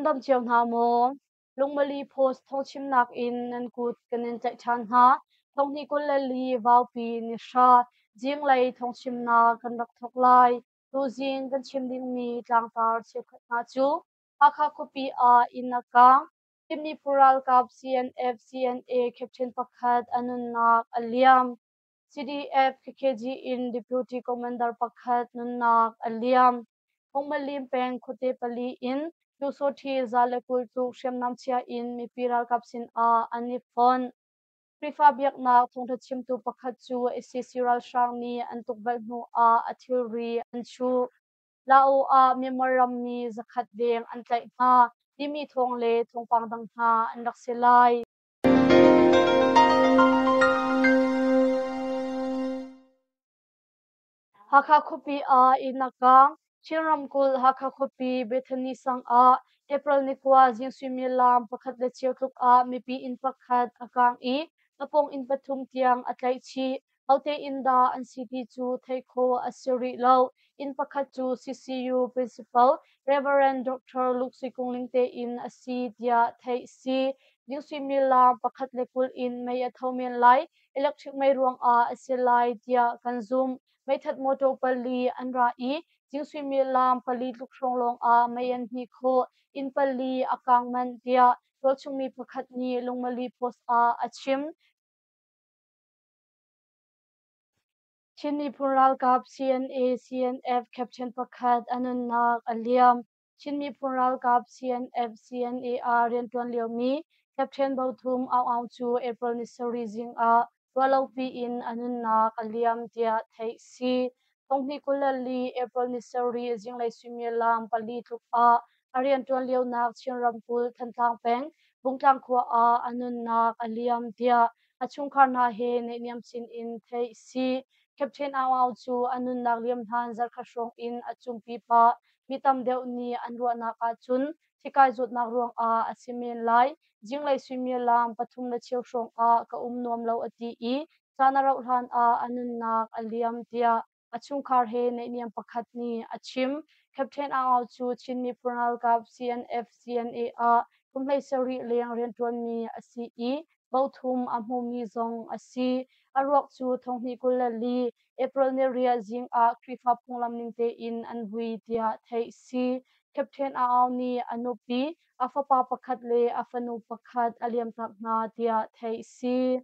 Nan dam cio hna maw? Lungmali Post thawngchimnak in nan kut kan in tlaih ṭhan hna. Thonghnih 24 Vaupi ni hra zinglei thawngchimnak kan rak thawk lai. Tuzing kan chim dingmi tlangtar cheukhat hna cu Hakha khuapi ah inn a kaang. Chinmi phu ralkap CNF CNA captain pakhat a nunnak a liam. CDF KKG in Deputy Commander pakhat nunnak a liam. Hungmalim peng khuate pali in Pyusawṭhi 120 tluk hriamnam chia in mipi ralkap sinah an i fonh. Khrihfa biaknak thawngṭha chimtu pakhat cu sac ralhrang nih an tukvelh hnu ah a thilri an chuh. Lao ah Myanmar rammi 100 deng an tlaih hna timi thawng le thawngpang dang hna an rak si lai. Hakha khuapi ah inn a kaang. Chin ramkulh Hakha khuapi Bethany sang ah April ni 9 zing suimilam 1:15 tluk ah mipi inn pakhat a kaang i a pawng inn pathum tiang a tlaih chih. Hote inn dah an si ti cu theih khawh a si rih lo. Inn pakhat cu CCU Principal Rev. Dr. Luke Sui Kung Ling te inn a si tiah theih a si. Zing suimilam 1:20 in mei a tho men lai. Electric mei ruangah a si lai tiah kan zumh. Meithat motor pali an ra i zing suimilam pali tluk hrawng lawngah mei an hmih khawh. Inn pali a kaang manh tiah tualchungmi pakhat nih Lungmali Post ah a chim. Chin miphun ralkap CNA CNF captain pakhat a nunnak a liam. Chin miphun ralkap CNF CNA ah rianṭuan liomi Captain Bothum Aung Aung cu April ni sarih zing ah ruahlopi in a nunnak a liam tiah theih si. Thonghnih 24 April ni sarih zinglei suimilam pali tluk ah a rianṭuan lionak Chin ramkulh Thantlang peng Bungtlang khua ah a nunnak a liam tiah a chungkhar hna he naihniam sin in theih si. Captain Aung Aung cu a nunnak liam hlan zarhkhat hrawng in a cungpi pah Mi tam deuh nih an ruahnak ahcun thikai zawtnak ruangah a si men lai. Zinglei suimilam 3:15 hrawng ah ka um nuam lo a ti i caan a rauh hlan ah a nunnak a liam tiah a chungkhar he naihniam pakhat nih a chim. Captain Aung Aung cu Chin miphun ralkap CNF CNA ah kum 17 leng rianṭuanmi a si i bothum a hmumi zong a si. A ruak cu thonghnih 24 April ni riah zing ah Khrihfa phunglam ning tein an vui tiah theih si. Captain Aung nih a nupi, a fapa pakhat le a fanu pakhat a liamtak hna tiah theih si.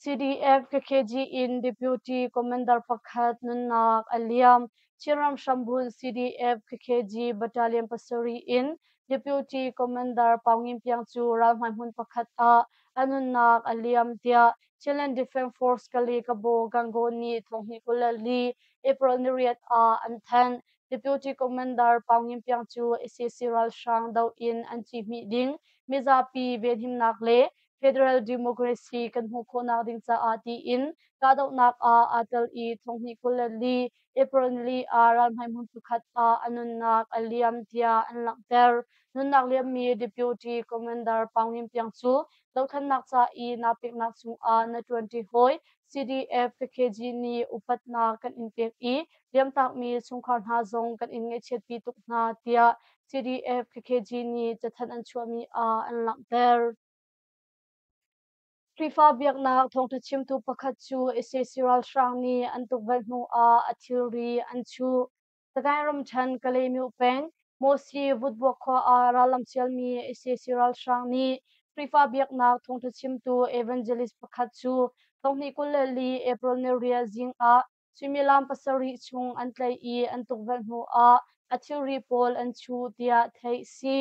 CDF KKG in Deputy Commander pakhat nunnak a liam. Chinram hrambunh CDF KKG Battalion pasarih in Deputy Commander Pau Ngin Piang cu ralhmai hmun pakhat ah a nunnak a liam tiah Chinland Defence Force Kale Kabo Gangaw nih thonghnih 24 April ni riat ah an thanh. Deputy Commander Pau Ngin Piang cu sac ralhrang doh in an cihmih ding mizapi venhimnak le federal democracy kan hmuh khawhnak ding caah tiin kahdohnak ah aa tel i thonghnih 24 April nili ah ralhmai hmun pakhat ah a nunnak a liam tiah an langhter. Nunnak liammi Deputy Commander Pau Ngin Piang cu dothlennak ca i naa peknak cungah na ṭuanṭi hawi CDF KKG nih upatnak kan in pek i liamtakmi chungkhar hna zong kan in ngaihchiatpi tuk hna tiah CDF KKG nih cathanh an chuahmi ah an langhter. Khrihfa biaknak thawngṭha chimtu pakhat cu sac ralhrang nih an tukvelh hnu ah a thilri an chuh. Sagaing ramṭhen Kalaymyo peng Mawsi Vutbuak khua ah rallam sialmi sac ralhrang nih Khrihfa biaknak thawngṭha chimtu evangelist pakhat cu thonghnih 24 April ni riat zing ah suimilam pasarih chung an tlaih i an tukvelh hnu ah a thilri pawl an chuh tiah theih si.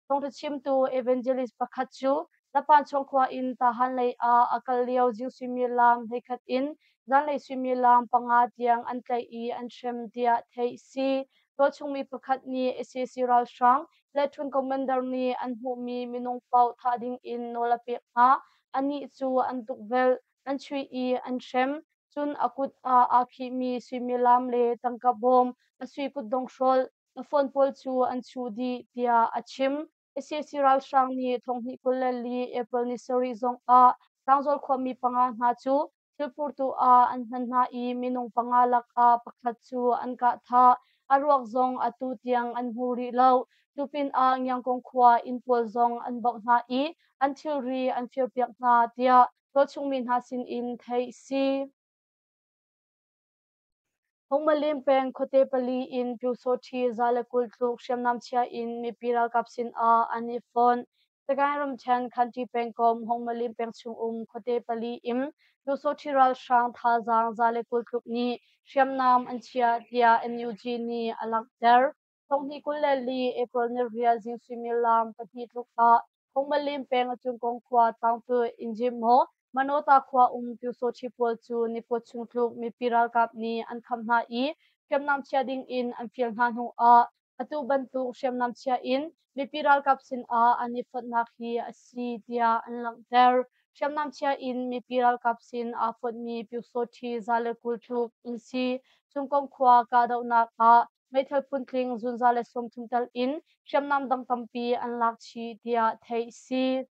Thawngṭha chimtu evangelist pakhat cu Lapanchawng khua in Tahan lei ah a kal lio zing suimilam 11 in zanlei suimilam panga tiang an tlaih i an hrem tiah theih si. Tualchungmi pakhat nih sac ralhrang platoon commander nih an hmuhmi minung paoh thah ding in nawl a pek hna. Anih cu an tukvelh, an chuih i an hrem. Cun a kut ah aa khihmi suimilam le tangka bawm, a sui kutdong hrolh, a phone pawl cu an chuh dih, tiah a chim. Sac ralhrang nih thonghnih 24 April ni sarih zong ah Tlangzawl khuami panga hna cu thilphurtu ah an hman hna i minung panga lakah pakhat cu an kah thah. A ruak zong atu tiang an hmu rih lo. Cu pinah Ngiangkung khua inn pawl zong an bauh hna i an thilri an firpiak hna tiah tualchungmi hna sinin theih si. Hungmalin peng khuate pali in Pyusawṭhi 120 tluk hriamnam chia in mipi ralkap sinah an i fonh. Sagaing ramṭhen Khanṭi pengkomh Hungmalin peng chungum khuate pali in Pyusawṭhi ralhrang thazaang 120 tluk nih hriamnam an chiah tiah NUG nih a langhter. 2024 April 8 zing suimilam 2 tluk ah Hungmalin peng Cungkong khua Taungtu Injimmaw Manota khua um Pyusawṭhi pawl cu nikua chung tluk mipi ralkap nih an kham hna i hriamnam chia ding in an fial hna hnu ah atu bantuk hriamnam chia in mipi ralkap sinah an i fonhnak hi a si tiah an langhter. Hriamnam chia in mipi ralkap sin aa fonhmi Pyusawṭhi 120 tluk an si. Cungkong khua kahdohnak ah meithal phuntling zun 130 tal in hriamnam dang tampi an lak chih tiah theih si.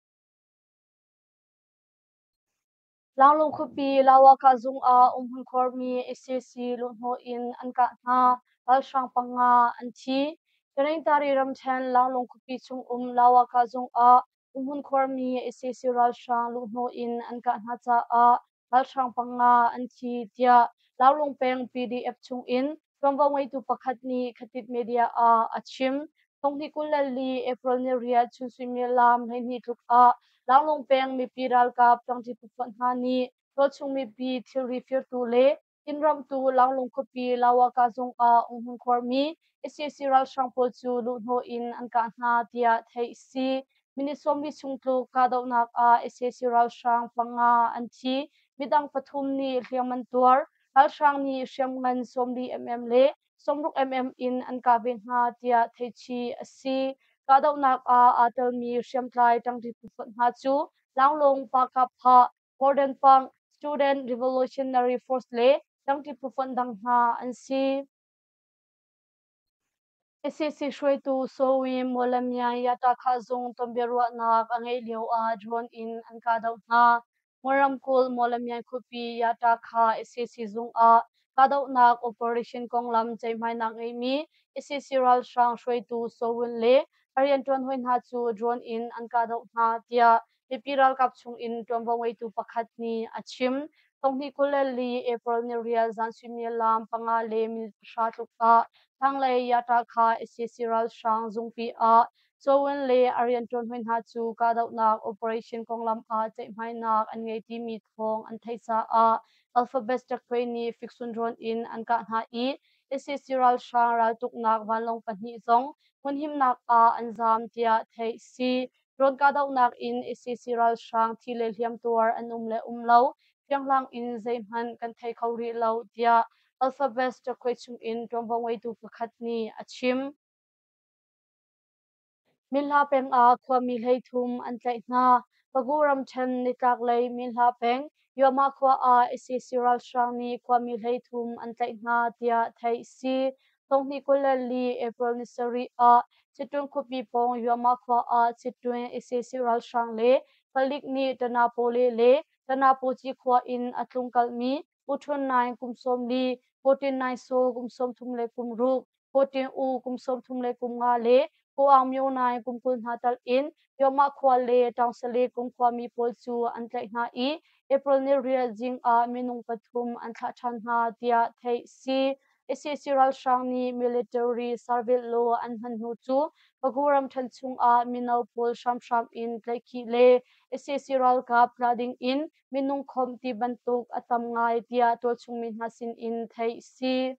Langlung khuapi Lawaka zung ah umhmun khuarmi sac luhhnawh in an kah hna. Ralhrang panga an thi. Tanintari ramṭhen Langlung khuapi chungum Lawaka zung ah umhmun khuarmi sac ralhrang luhhnawh in an kah hna caah ralhrang panga an thi tiah Laulung peng PDF chungin ṭuanvo ngeitu pakhat nih Khatit Media ah a chim. 2024 April ni 8 chun suimilam 12 tluk ah Laulung peng mipi ralkap ṭangṭi phufonh hna nih tualchung mipi thilri firtu le inn ramhtu Laulung khuapi Lawaka zung ah umhmun khuarmi sac ralhrang pawl cu luhhnawh in an kah hna tiah theih a si. Minute 40 chung tluk kahdohnak ah sac ralhrang panga an thi. Midang pathum nih hliam an tuar. Ralhrang nih hriamngan 40 mm le 60 mm in an kah ve hna tiah theihchih a si. Kahdohnak ah aa telmi hriamtlai ṭangṭi phufonh hna cu Launglung Pakapha, Modern Punk, Student Revolutionary Force le ṭangṭi phufonh dang hna an si. Sac hruaitu Soe Mawlamyine Yataka zung tonbiaruahnak a ngeih lioah drone in an kahdoh hna. Ngawl ramkulh Mawlamyine khuapi Yataka sac zung ah kahdohnak operation konglam ceihmainak ngeimi sac ralhrang hruaitu Soe Win le a rianṭuan hawi hna cu drone in an kahdoh hna tiah mipi ralkap chungin ṭuanvo ngeitu pakhat nih a chim. 2024 April ni 8 zan suimilam 5 le minute 10 tluk ah thlanglei Yataka sac ralhrang zungpi ah Soe le a rianṭuan hawi hna cu kahdohnak operation konglam ah ceihmainak an ngei timi thawng an theih caah Alphabet Takhwe nih fiksun drone in an kah hna i sac ralhrang raltuknak vanlawng pahnih zong hmunhimnak ah an zaam tiah theih si. Drone kahdohnak in sac ralhrang thi le hliamtuar an um le um lo fianghlang in zeihmanh kan thei kho rih lo tiah Alphabet Takhwe chungin ṭuanvo ngeitu pakhat nih a chim. Minhla peng ah khuami 33 an tlaih hna. Pagu ramṭhen nitlaklei Minhla peng Yoma khua ah sac ralhrang nih khuami 33 an tlaih hna tiah theih a si. 2024 April ni 7 ah Chitun khuapi pawng Yoma khua ah Chitun sac ralhrang le palik nih Tanapole le Tanapuci khua in a tlungkalmi U Htun Naing kum 40, Ko Tin Naing Saw kum 36, Ko Tin U kum 35 le Ko Aung Myo Naing kum 20 hna tal in Yoma khua le Taungsale kum khuami pawl cu an tlaih hna i April ni 8 zing ah minung pathum an thlah ṭhan hna tiah theih si. Sac ralhrang nih military surveil law an hman hnu cu Pagu ramṭhen chungah mino pawl hramhram in tlaihkhih le sac ralkap tla ding in minung khawmh ti bantuk a tam ngai tiah tualchungmi hna sinin theih si.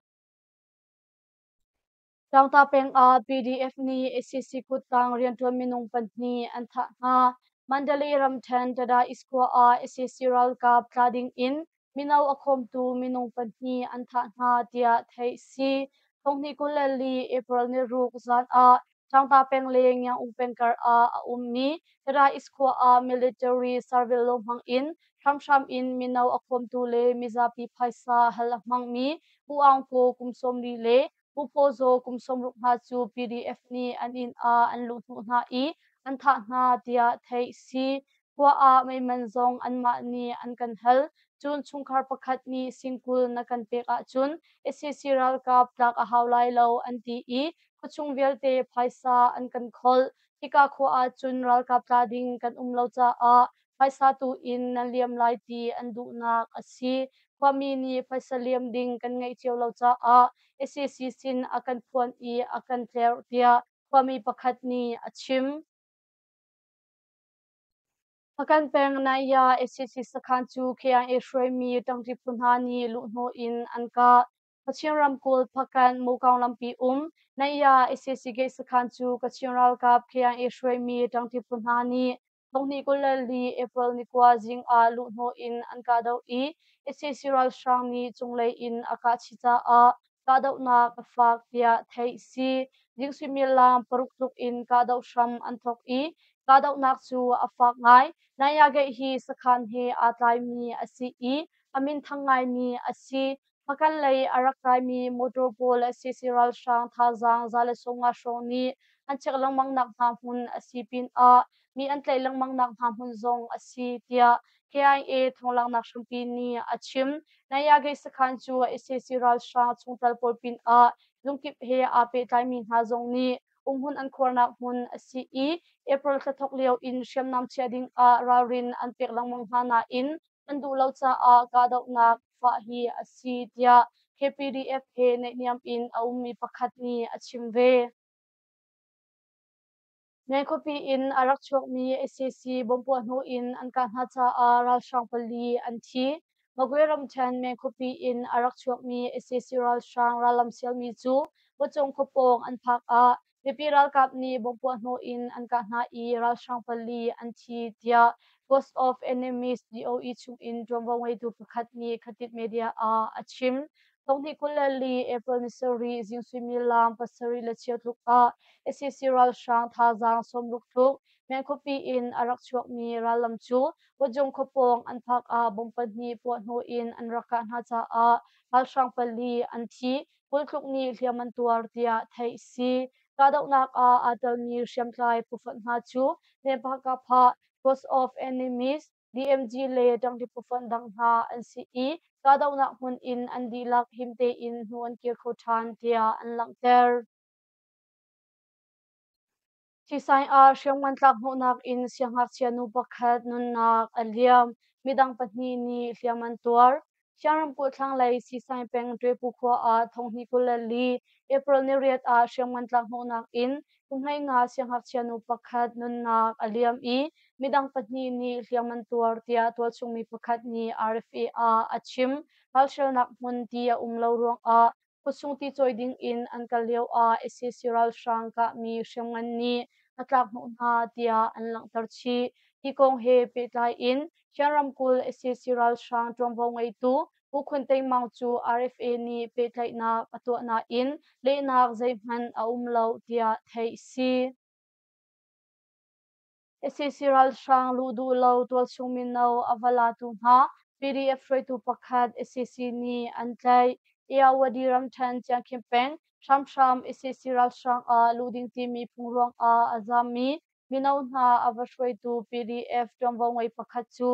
Tlangta peng ah PDF nih sac kuttang rianṭuan minung pahnih an thah hna. Mandalay ramṭhen Tada East khua ah sac ralkap tla ding in mino a khawmtu minung pahnih an thah hna tiah theih si. 2024 April ni 6 zan ah Tlangta peng le Ngiang peng kar ah a ummi Tada East khua ah military survey law hmang in hramhram in mino a khawmtu le mizapi phaisa hal a hmangmi Pu Aung Kaw kum 40 le Pu Phaw Zaw kum 60 hna cu PDF nih an inn ah an luhhnawh hna i an thah hna tiah theih si. Khua ah meiman zong anmah nih an kan hal. Cun chungkhar pakhat nih singkul na kan pek ahcun sac ralkap tlak a hau lai lo an ti i khuachung vialte phaisa an kan kholh. Hika khua ahcun ralkap tla ding kan um lo caah phaisa tu in nan liam lai ti an duhnak a si. Khuami nih phaisa liam ding kan ngeih cio lo caah sac sin a kan phuan i a kan tlerh tiah khuami pakhat nih a chim. Hpakant peng Naya sac sakhan cu KIA hruaimi ṭangṭi phu hna nih luhhnawh in an kah. Kachin ramkulh Hpakant Mukaung lampi um Naya sac gate sakhan cu Kachin ralkap KIA hruaimi ṭangṭi phu hna nih thonghnih 24 April ni 9 zing ah luhhnawh in an kahdoh i sac ralhrang nih cunglei in a kah chih caah kahdohnak a fak tiah theih si. Zing suimilam 6 tluk in kahdoh hram an thawk i kahdohnak cu a fak ngai. Nayagate hi sakhan he aa tlaimi a si i a minthang ngaimi a si. Hpakant lei a rak kaimi motor pawl sac ralhrang thazaang 150 hrawng nih an check lengmang nak hna hmun a si pinah mi an tlaih lengmang nak hna hmun zong a si tiah KIA thawnglanghnak hrampi nih a chim. Nayagate sakhan cu sac ralhrang chungtel pawl pinah lungkip he aa pehtlaimi hna zong nih umhmun an khuarnak hmun a si i April thla thawk lio in hriamnam chiah ding ah ralrin an pek lengmang hna nain an duh lo caah kahdohnak fah hi a si tiah KPDF he naihniam in a ummi pakhat nih a chim ve. Meng khuapi in a rak chuakmi sac bomb puah hnu in an kah hna caah ralhrang pali an thi. Magwe ramṭhen Meng khuapi in a rak chuakmi sac ralhrang rallam sialmi cu Bocung khua pawng an phak ah mipi ralkap nih bomb puah hnawh in an kah hna i ralhrang pali an thi tiah Ghost of Enemies DOE chungin ṭuanvo ngeitu pakhat nih Khatit Media ah a chim. Thonghnih 24 April ni 7 zing suimilam 7:15 tluk ah sac ralhrang thazaang 60 tluk Meng khuapi in a rak chuakmi rallam cu Bocung khua pawng an phak ah bomb pahnih puah hnawh in an rak kah hna caah ralhrang pali an thi, 20 tluk nih hliam an tuar tiah theih si. Kahdohnak ah aa telmi hriamtlai phufonh hna cu Nepakapha, Ghost of Enemies, DMG le ṭangṭi phufonh dang hna an si i kahdohnak hmun in an dihlak him tein hnu an kir kho ṭhan tiah an langhter. Thisaing ah hriamngan tlak hnawhnak in siangngakchia nu pakhat nunnak a liam. Midang pahnih nih hliam an tuar. Siang ramkulh thlanglei Sisaing peng Ṭwepu khua ah thonghnih 24 April ni 8 ah hriamngan tlak hnawhnak in kum 15 siangngakchia nu pakhat nunnak a liam i midang pahnih nih hliam an tuar tiah tualchung mi pakhat nih RFA ah a chim. Ralhrelnak hmun ti a um lo ruangah khuachung ti cawi ding in an kal lio ah sac ralhrang kahmi hriamngan nih a tlak hnawh hna tiah an langhter chih. Hi kong he pehtlai in Chin ramkulh sac ralhrang ṭuanvo ngeitu Pu Khun Teng Maung cu RFA nih pehtlaihnak a tuah nain lehnak zeihmanh a um lo tiah theih si. Sac ralhrang luh duh lo tualchung mino a va latu hna PDF hruaitu pakhat sac nih an tlaih. Irrawaddy ramṭhen Ciangkhim peng hramhram sac ralhrang ah luh ding timi phung ruangah a zaammi mino hna a va hruaitu PDF ṭuanvo ngei pakhat cu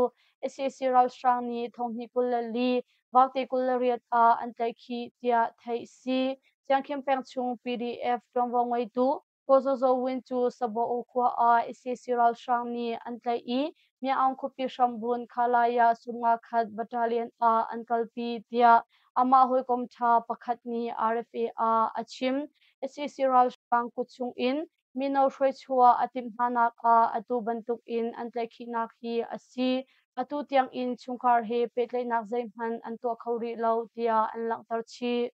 sac ralhrang nih thonghnih 24 Vaute 28 ah an tlaihkhih tiah theih si. Ciangkhim peng chung PDF ṭuanvo ngeitu Ko Zaw Zaw Win cu Sabaw khua ah sac ralhrang nih an tlaih i Myaung khuapi hrambun Khalaya Sumnga khat battalion ah an kalpi tiah amah hawikom ṭha pakhat nih RFA ah a chim. Sac ralhrang kut chung in mino hruaichuah a timh hnanak ah atu bantuk in an tlaihkhihnak hi a si. Atu tiang in chungkhar he pehtlaihnak zeihmanh an tuah kho rih lo tiah an langhter chih.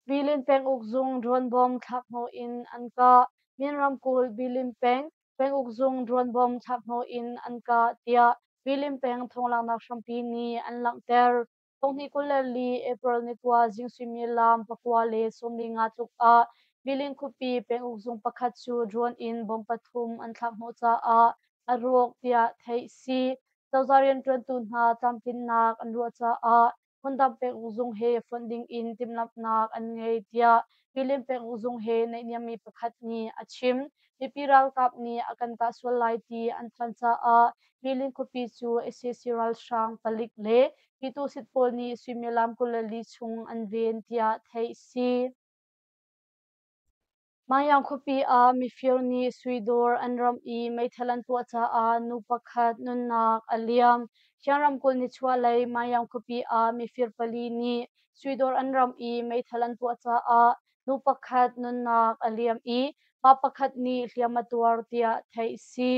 Bilin penguk zung drone bomb thlak hnawh in an kah. Min ramkulh Bilin peng penguk zung drone bomb thlak hnawh in an kah tiah Bilin peng thawnglaknak hrampi nih an langhter. Thonghnih 24 April ni 9 zing suimilam 9:45 tluk ah Bilin khuapi penguk zung pakhat cu drone in bomb pathum an thlak hnawh caah a rawk tiah theih si. Cozah rianṭuantu hna tlamtlinnak an ruah caah hmundang penguk zung he fonh ding in timhlamhnak an ngei tiah Bilin penguk zung he naihniammi pakhat nih a chim. Mipi ralkap nih a kan kah sual lai ti an phan caah Bilin khuapi cu sac ralhrang palik le Pyitusit pawl nih suimilam 24 chung an ven tiah theih si. Mangyang khuapi ah mifir nih suidawr an ramh i meithal an puah caah nu pakhat nunnak a liam. Chin ramkulh nichuahlei Mangyang khuapi ah mifir pali nih suidawr an ramh i meithal an puah caah nu pakhat nunnak a liam i pa pakhat nih hliam a tuar tiah theih a si.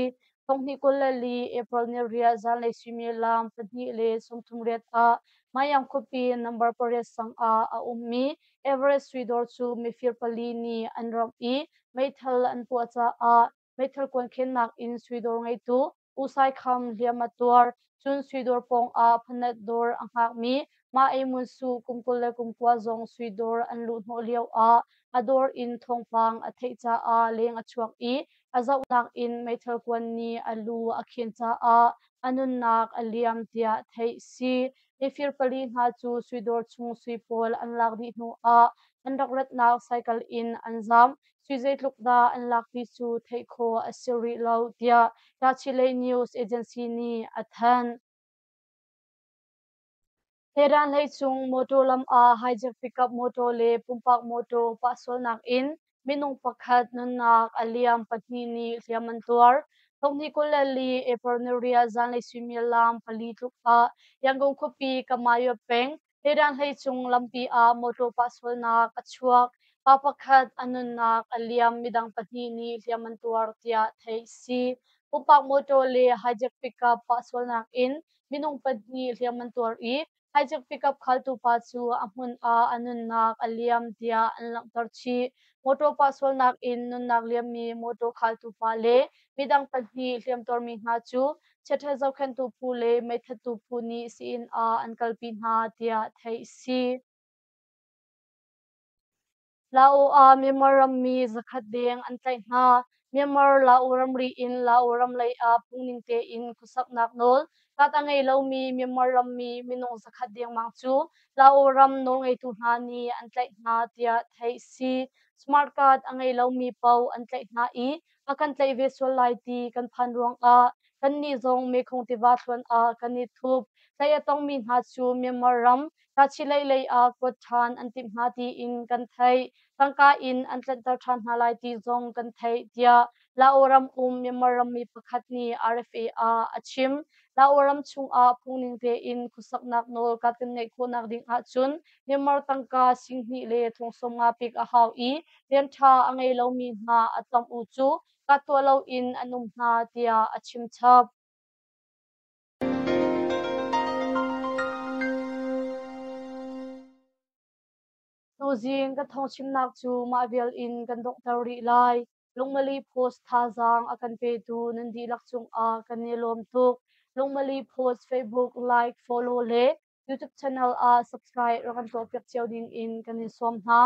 Thonghnih 24 April ni riah zanlei suimilam 2:38 ah Mangyang khuapi number 8 sang ah a ummi Everest suidawr cu mifir pali nih an ramh i meithal an puah caah meithal kuan khennak in suidawr ngeitu U Sai Kham hliam a tuar. Cun suidawr pawngah phanat dawr a hngakmi Ma Ei Mun Su kum 29 zong suidawr an luhhnawh lioah a dawr in thawngpang a theih caah leng a chuak i a zohnak in meithal kuan nih a lu a khen caah a nunnak a liam tiah theih si. Mifir pali hna cu suidawr chung sui pawl an lak dih hnuah an rak ratnak cycle in an zam. Sui zeitluk dah an lak ti cu theih khawh a si rih lo tiah Tachileih News Agency nih a thanh. Tehran hleichung mawṭaw lam ah hijack pickup mawṭaw le pumpak mawṭaw pahsualnak in minung pakhat nunnak a liam, pahnih nih hliam an tuar. Thonghnih 24 April ni riah zanlei suimilam 4 tluk ah Yangon khuapi Kamayo peng Tehran hleichung lampi ah mawṭaw pahsualnak a chuak. Pa pakhat a nunnak a liam, midang pahnih nih hliam an tuar tiah theih a si. Pumpak mawṭaw le hijack pickup pahsualnak in minung pahnih hliam an tuar i hijack pickup khaltu pa cu a hmun ah a nunnak a liam tiah an langhter chih. Mawṭaw pahsualnak in nunnak liammi mawṭaw khaltu pa le midang pahnih hliamtuarmi hna cu chiaṭha zohkhenhtu phu le meithattu phu nih sii-inn ah an kalpi hna tiah theih a si. Lao ah Myanmar rammi 100 deng an tlaih hna. Myanmar Lao ramri in Lao ram lei ah phungning tein khuasaknak nawl kat a ngei lomi Myanmar rammi minung 100 dengmang cu Lao ram nawlngeitu hna nih an tlaih hna tiah theih a si. Smart card a ngei lomi paoh an tlaih hna i a kan tlaih ve sual lai ti kan phan ruangah kannih zong Mekong tiva thluan ah kan i thup. Tlaih a tongmi hna cu Myanmar ram Tachileih lei ah kuat ṭhan an timh hna tiin kan theih. Tangka in an tlanhter ṭhan hna lai ti zong kan theih, tiah Lao ram um Myanmar rammi pakhat nih RFA ah a chim. Lao ram chungah phungning tein khuasaknak nawl kan ngeih khawhnak ding ahcun Myanmar tangka 20,000 le 50,000 pek a hau i rian ṭha a ngei lomi hna a tam u cu kat tuah loin an um hna, tiah a chim chap. Tuzing kan thawngchimnak cu mah vial in kan donghter rih lai. Lungmali Post thazaang a kan petu nan dihlak cungah kan i lawm tuk. Lungmali Post Facebook like, follow le YouTube channel ah subscribe rak kan tuahpiak cio ding in kan in sawm hna.